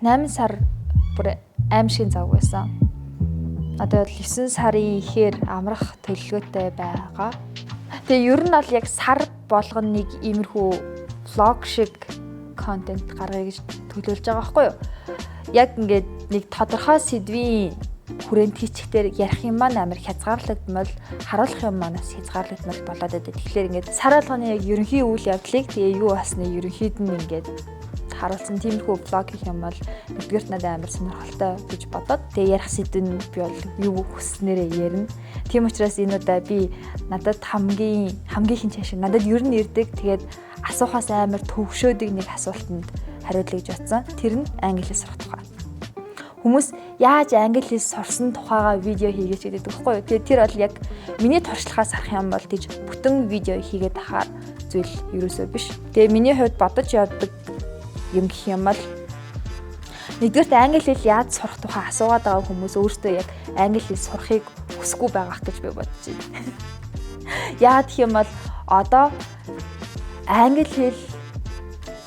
8 сар бүр аимшигын завг байсан. Одоо бол 9 сарын ихээр амрах төлөвлөгөөтэй байгаа. Тэгээ ер нь бол яг сар болгоно нэг иймэрхүү vlog шиг контент гаргая гэж төлөвлөж байгаа байхгүй юу? Яг ингээд нэг тодорхой сэдвийн хүрээнд хийчихээр ярих юм маань амар хязгаарлагдмал, харуулах юм маань бас хязгаарлагдмал болоод байдаг. Тэгэхээр ингээд сар болгоны яг ерөнхий үйл явдлыг тэгээ юу басныг ерөнхийд нь ингээд харуулсан тиймэрхүү vlog хийх юм бол нэгдүгээрт надад амар сонирхолтой гэж бодоод тэгээ ярих сэдв нь би бол юу хүсснээрээ ярина. Тийм учраас энэ удаа би надад хамгийн хамгийн хин чааш надад ер нь ирдэг, тэгээд асуухаас амар төвшөөдөг нэг асуултанд хариулъя гэж бодсон. Тэр нь англи хэл сурах тухай. Хүмүүс яаж англи хэл сурсан тухайгаа видео хийгээч гэдэг байхгүй юу? Тэгээд тэр бол яг миний туршлагаас харах юм бол тийж бүтэн видео хийгээд ахаар зүйл ерөөсөө биш. Тэгээ миний хувьд бодож явдаг юм гэх юм бол нэгдүгээрт англи хэл яаж сурах тухай асуугаад байгаа хүмүүс өөрсдөө яг англи хэл сурахыг хүсэхгүй байгаа гэж би бодож байна. Яагаад гэх юм бол одоо англи хэл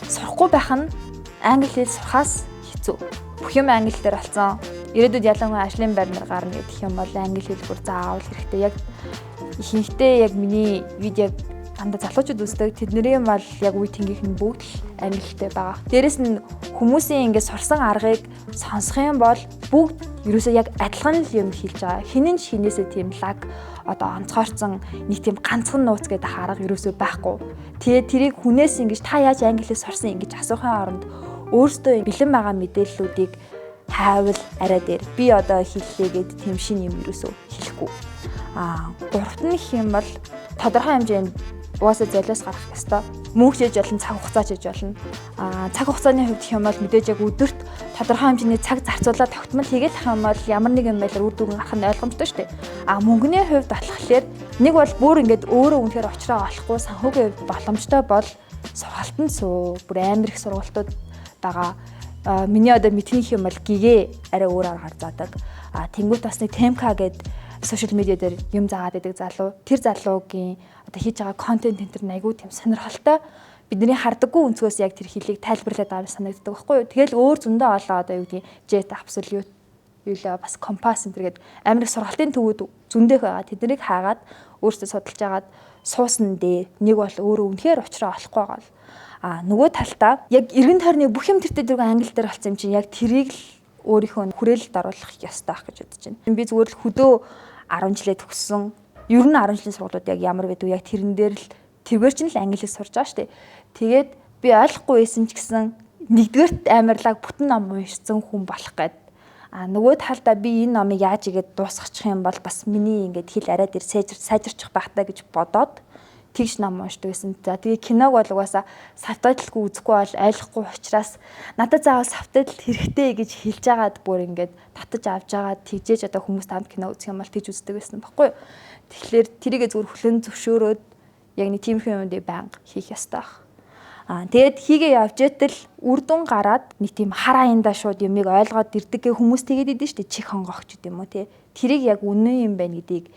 сурахгүй байх нь англи хэл сурахаас хэцүү. Бүх юм англи дээр болсон. Ирээдүйд ялангуяа ажлын байрнаар гарна гэх юм бол англи хэл бүр заавал хэрэгтэй. Яг ихэнхдээ яг миний видеог дандаа залуучууд үздэг. Тэдний бол яг үе тэнгийнх нь бүгд л англи хэлтэй байгаа. Дээрэс нь хүмүүсийн ингээд сурсан аргыг сонсох юм бол бүгд ерөөсөө яг адилхан л юм хэлж байгаа. Хинэн ч хинээсээ тийм лаг одоо онцгойрцсон нэг тийм ганцхан нууц гэдэг арга ерөөсөө байхгүй. Тэгээд тэрийг хүнээс ингэж та яаж англи хэл сурсан ингэж асуухын оронд өөрсдөө бэлэн байгаа мэдээллүүдийг хайвал арай дээр. Би одоо хэллээ гэд тийм шинэ юм ерөөсөө хэлэхгүй. Гуравт нь гэх юм бол тодорхой хэмжээнд угаасаа золиос гаргах ёстой. Мөнгө чиж болно, цаг хугацаа чиж болно. Цаг хугацааны хувьд гэх юм бол мэдээж яг өдөрт тодорхой хэмжээний цаг зарцуулаад тогтмол хийгээл ах юм бол ямар нэгэн байдлаар үр дүн гарах нь ойлгомжтой шүү дээ. Мөнгөний хувьд болохоор нэг бол бүр ингээд өөрөө үнэхээр очроо олохгүй санхүүгийн хувьд боломжтой бол сургалтанд суу. Бүр амар их сургалтууд байгаа. Миний одоо мэдхийх юм бол гигээ арай өөр аргаар заадаг. Тэнгүүт бас нэг Темка гэдэг сошиал медиа дээр юм заагаад байдаг залуу. Тэр залуугийн одоо хийж байгаа контент энэ төр айгүй тийм сонирхолтой. Бидний хардаггүй өнцгөөс яг тэр хэлийг тайлбарлаад байгаа санагддаг байхгүй юу? Тэгэл өөр зөндөө олон одоо юу гэдгийг Jet Absolute юу лээ бас Compass энэ төр гээд амар их сургалтын төвүүд зөндөх байгаа. Тэднийг хаагаад өөрсдөө судалж агаад суусан дээр нэг бол өөрөө үнэхээр учраа олохгүй байгаа л. Нөгөө талдаа яг эргэн тойрны бүх юм тэртээ дэргүй англи дээр болсон юм чинь яг тэрийг л өөрийнхөө хүрээлэлд оруулах ёстой байх гэж бодож байна. Би зүгээр л хөдөө 10 жилээ төгссөн. Ер нь 10 жилийн сургуулиуд яг ямар байдаг яг тэрэн дээр л тэргээр чинь л англи хэл сурж байгаа шүү дээ. Тэгээд би ойлгохгүй байсан ч гэсэн нэгдүгээрт амарлаг бүтэн ном уншсан хүн болох гээд. Нөгөө талдаа би энэ номыг яаж игээд дуусгачих юм бол бас миний ингээд хэл арай дээр сайжирчих байх таа гэж бодоод тэгш ном уншдаг байсан. За тэгээ киног бол угаасаа сабтайлгүй үзэхгүй бол ойлгохгүй учраас надад заавал сабтайл хэрэгтэй гэж хэлж агаад бүр ингээд татаж авч агаад тэгжээж одоо хүмүүс хамт кино үзэх юм бол тэгж үздэг байсан байхгүй юу. Тэгэхээр тэрийгэ зүгээр хүлэн зөвшөөрөөд яг нэг тиймэрхүү юмдыг байнга хийх ёстой байх. Тэгээд хийгээ явж итэл үр дүн гараад нэг тийм хар аяндаа шууд юмыг ойлгоод ирдэг гэ хүмүүс тэгээд идэв шүү дээ. Чих хонгогч гэдэг юм уу те. Тэрийг яг үнэн юм байна гэдгийг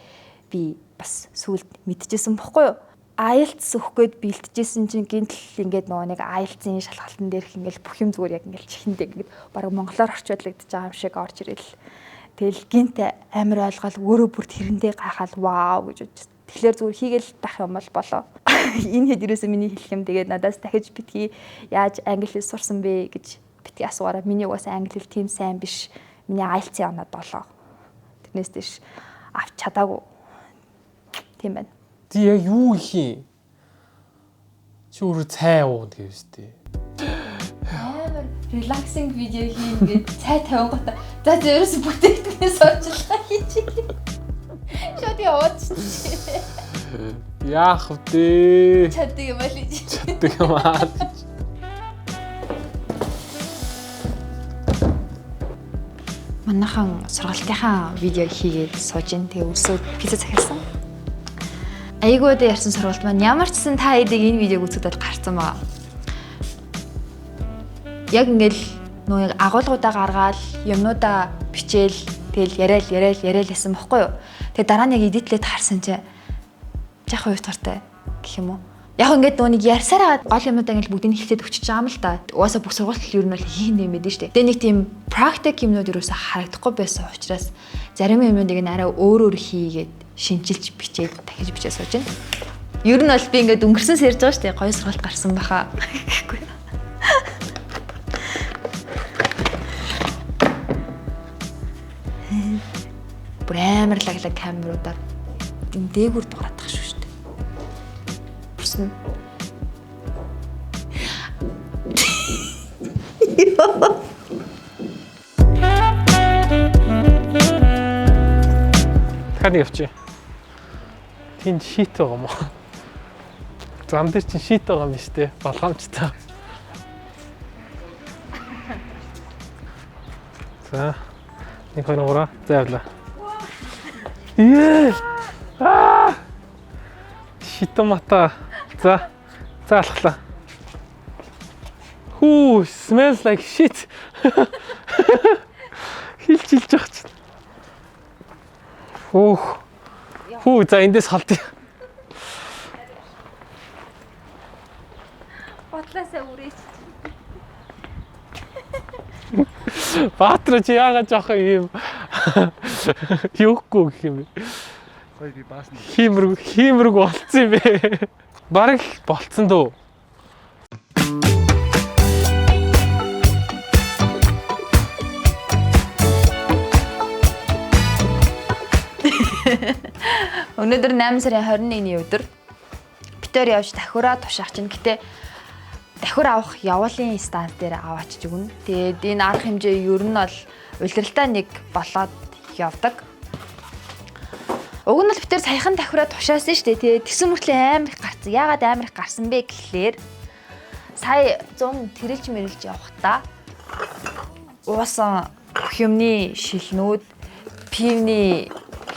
би бас сүлд мэдчихсэн бохгүй юу. IELTS өгөх гээд бэлтжижсэн чинь гинтл ингээд нөгөө нэг IELTS-ийн шалгалтын дээрх ингээд бүх юм зүгээр яг ингээд чихэндээ ингээд бараг монголоор орчуулагдаж байгаа юм шиг орж ирэл. Тэгэл гинт амар ойлгоол өөрөө бүр тэрэндээ гайхаал вау гэж бодчихсон. Тэгэхээр зүгээр хийгээл байх юм бол болоо. Энэ хэд ерөөсөө миний хэлэх юм. Тэгээд надаас дахиж битгий яаж англи хэл сурсан бэ гэж битгий асуугаараа. Миний угаасаа англи хэл тийм сайн биш. Миний IELTS-ийн оноо 7. Тэрнээс тийш авч чадаагүй. Тийм байна. Тий яг юу их юм? Чи өөрөө цай ууна гэв штэ. Амар relaxing видео хийн гээд цай тавингуудаа за ерөөсө бүтээгдэхүүнээ сурчлага хийчих. Шууд яваад штэ. Яах вэ? Чаддаг юм аа л хийж. Чаддаг юм аа л хийж. Манайхан сургалтынхаа видео хийгээд сууж ин тэгээ өрсөө пицца захиалсан. Айгуу дэ ярьсан сургалт маань ямар ч сан та хэдийг энэ видеог үзэхэд бол гарцсан байгаа. Яг ингээл нөө яг агуулгуудаа гаргаал, юмнуудаа бичээл, тэгэл яриад ясан бохгүй юу. Тэгээ дараа нь яг эдитлээд харсан чинь жаахан уйтгартай гэх юм уу. Яг ингээд нөгөө нэг ярьсараа гол юмнуудаа ингээд бүгдийг нь хэлээд өчөж байгаа юм л та. Угаасаа бүх сургуульд ер нь бол хийх юм байдаг шүү дээ. Тэгээ нэг тийм практик юмнууд ерөөсө харагдахгүй байсан учраас зарим юмнуудыг нь арай өөр өөр хийгээд шинчилж бичээд дахиж бичээ сууж байна. Ер нь бол би ингээд өнгөрсөн сэрж байгаа шүү дээ. Гоё сургалт гарсан баха гэхгүй. Бүр амар лаглаг камеруудаар энэ дээгүүр дуурайдах шүү дээ. Бүрсэн. Дахиад нэг явчих. Тэнд шит байгаа юм уу? Зам дээр чинь шит байгаа юм шүү дээ. Болгоомжтой. За. 1 2 3. За явлаа. Ее! Аа! Шитомата. За. За алхлаа. Хүү, smells like shit. Хилч хилж явах чинь. Хөөх. Хүү, за эндээс холдъё. Ботлоосаа үрээч. Баатар чи яагаад жоох юм юухгүй гэх юм бэ? Гоё би баасан. Хиймэрг хиймэрг болцсон юм бэ. Бараг л болцсон дөө. Өнөөдөр 8 сарын 21-ний өдөр битээр явж давхираа тушаах чинь. Гэтэ давхир авах явуулын станц дээр аваачиж өгнө. Тэгээд энэ арга хэмжээ ер нь бол улиралтай нэг болоод явдаг. Уг нь бол битээр саяхан давхираа тушаасан шүү дээ. Тэгээд тэгсэн мөртлөө амар их гарсан. Яагаад амар их гарсан бэ гэхлээр сая 100 тэрэлж мэрэлж явахдаа уусан бүх юмны шилнүүд, пивний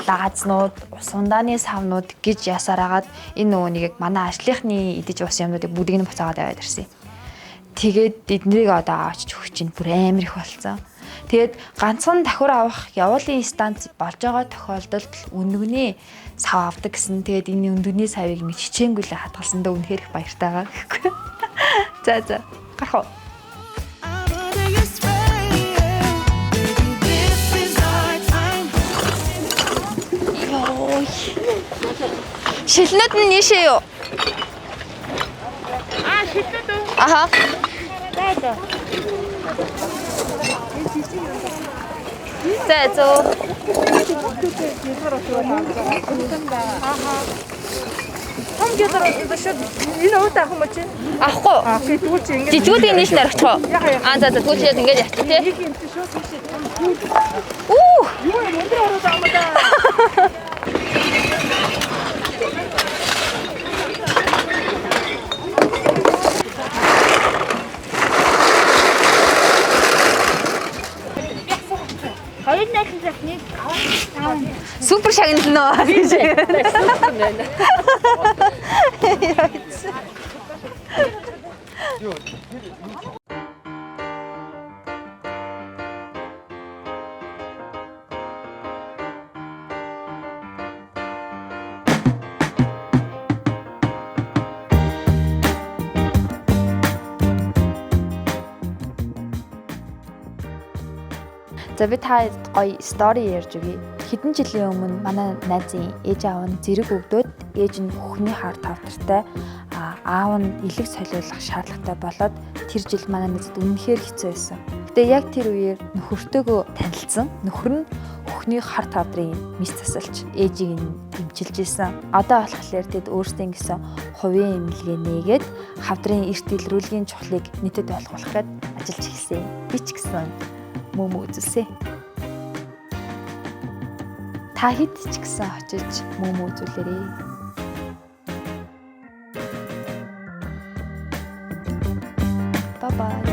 лаазнууд, ус ундааны савнууд гэж ясаар агаад энэ нөгөө нэг манай ажлынхны идэж уусан юмнуудыг бүгдийг нь буцаагаад аваад ирсэн. Тэгээд эднэрийг одоо авчиж өгч чинь бүр амар их болсон. Тэгээд ганцхан давхар авах явуулын станц болж байгаа тохиолдолд өндөгний сав авдаг гэсэн. Тэгээд энэ өндөгний савыг ингэж хичээнгүйлээ хадгалсандаа үнэхээр их баяртайгаа гэхгүй. За за гарах уу. I'm under your spell. Baby, this is our time. Йой. Шилнүүд нь нийшээ юу? Аа, шилнүүд үү? Аха. За зөө. Том гялар шууд энэ ууд авах юм уу чи? Авахгүй. Аа, окей, тэгвэл чи ингэж Жижигүүдийн нийш нарчих уу? Аа за за тэгвэл шууд ингэж ярьчих тий. нэг юм чи шууд тийшээ. Үү! Юу юм өндөр ороод байгаа юм да. Супер шагнал нөө гэж. За би та гоё story ярьж өгье. Хэдэн жилийн өмнө манай найзын ээж аав нь зэрэг өвдөөд ээж нь хөхний хар тавтартай, аав нь элэг солиулах шаардлагатай болоод тэр жил манай найзад үнэхээр хэцүү байсан. Гэтэ яг тэр үеэр нөхөртөөгөө танилцсан. Нөхөр нь хөхний хар тавдрын мис засалч ээжийг нь эмчилж исэн. Одоо болохоор тэд өөрсдийн гэсэн хувийн эмнэлгээ нээгээд хавдрын эрт илрүүлгийн чухлыг нийтэд ойлгуулах гээд ажиллаж эхэлсэн. Би ч гэсэн мөм үзүүлсэн. Та хэд ч гэсэн очиж мөм үзүүлээрэй. Bye bye.